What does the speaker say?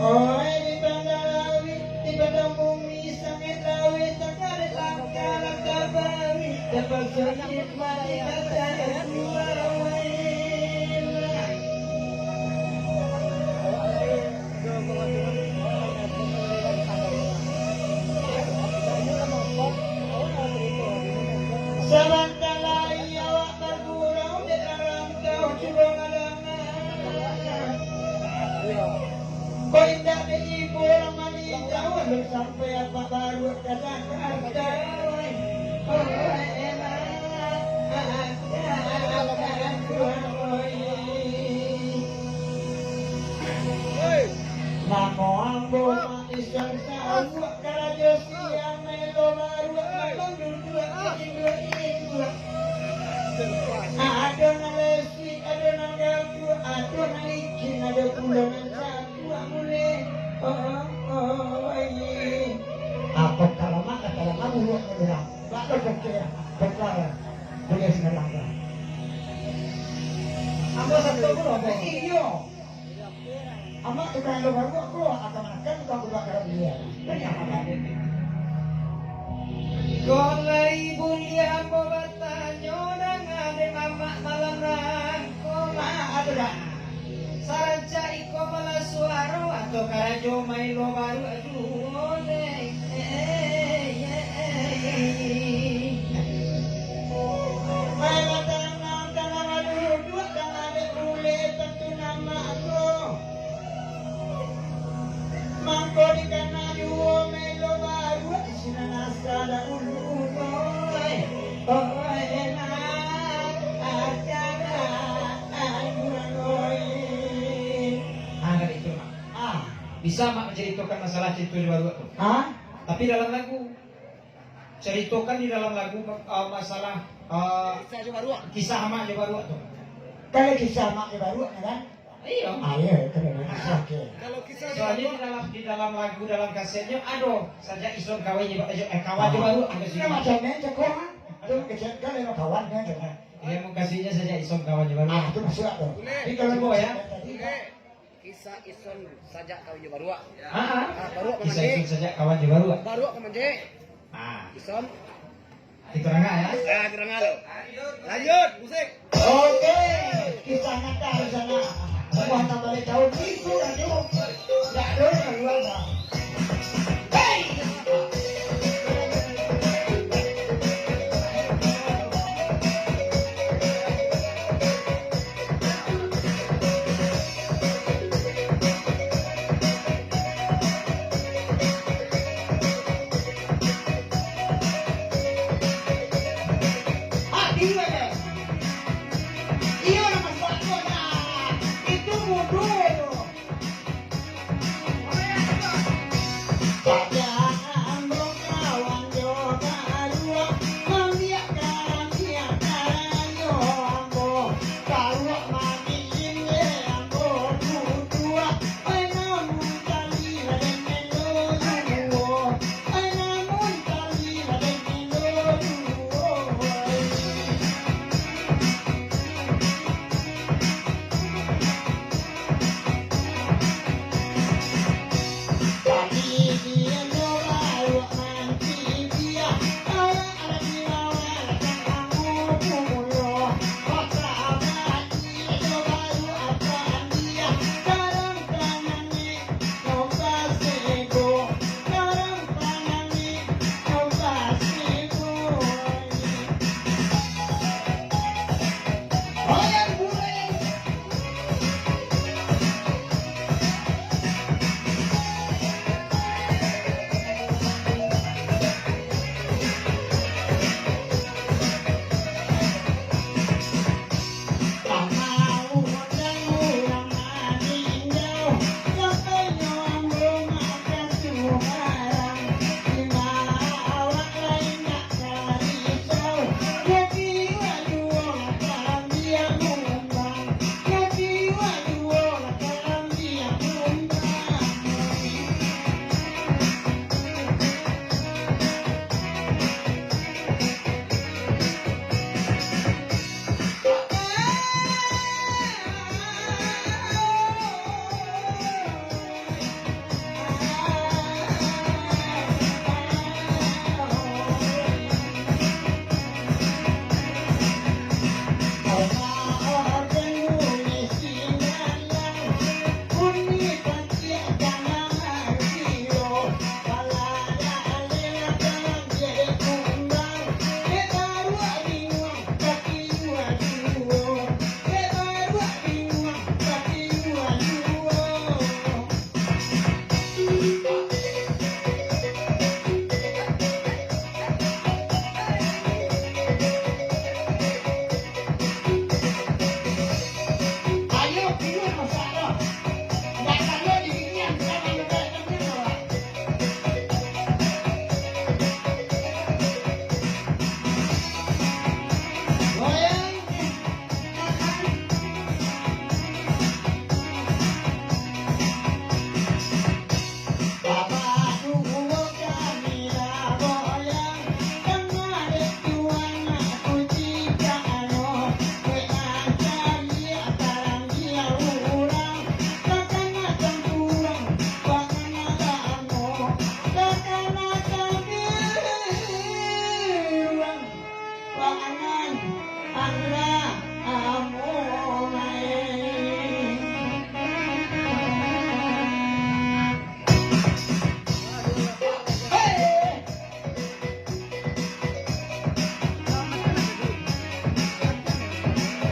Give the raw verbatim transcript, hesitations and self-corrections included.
Oi, di padang lawik, di padang bumi, sangek lawik, takarek langkah, langkah bawik, tapasuik mati kata dua. Sabanta lai awak bagurau, dek rarantau cubo madangar. Kok indak dek ibo urang maningga, alun sampai apak baruak ka Jakarta. Oi, enak, oi. Namo ambo Mak Isan Sauak, karajo siang maelo baruak, makan duduak, induak-induak. Ado nan lesi, ado nan gabuak, ado nan licin, ado pulo nan cakuak muleh. Oh, oh, oh, oh, iya. Apo kalamak, kalamak buruak urang. Bak lo pokok, pokok. Buliah sinarang. Ambo satu pun, iyo. Amak tukang lo baruak ko, akan makan tukang budak karam dia. Banyak makan. Kok lai buliah ambo batanyo, danga dek amak malam nangko, Mak? Ah, apo dah? Sarancak iko malah suaro, atau karajo maelo baruak juo, deh. Eh, eh, eh, eh. Maelo tanang, tanang adu duduak, tanang dek bule tantu nama ko. Mangko dikana juo maelo baruak, sinan asa dahulu, oi. Oi, enak, acara, aduh, oi. Ah, tadi tu, Mak. Ah. Bisa, Mak, mancaritokan masalah cinto jo baruak tu? Ah? Tapi dalam lagu. Caritokan di dalam lagu, ah, masalah, ah, kisah jo baruak. Kisah amak jo baruak tu. Kalau kisah amak jo baruak, kan? Iyo. Ah, iyo, itu memang kisah, oke. Kalau kisah jo baruak. Soalnyo di dalam, di dalam lagu, dalam kasetnyo ado, sajak ison kawin jo ba-, eh, kawan jo baruak, ah, mukasuiknyo. Macam ni, cekok, ah. Tu kecek kan, emang kawan, kan, cekok. Iyo, mukasuiknyo sajak ison kawan jo baruak. Ah, itu masuak tu. Buliah. Tapi kalau cubo, yo. Tadi, buliah. Kisah ison sajak kawan jo baruak. Ah, ah. Ah, baruak. Kisah pamanjek. Ison sajak kawan jo baruak. Baruak pamanjek. Ah. Ison. Itu rangah, yo? Ah, itu rangah lo. Lanjut, musik. Oke, kisah nyata di sana. Semua tambah dari tahun itu, radio. Ndak ada yang keluar, Bang.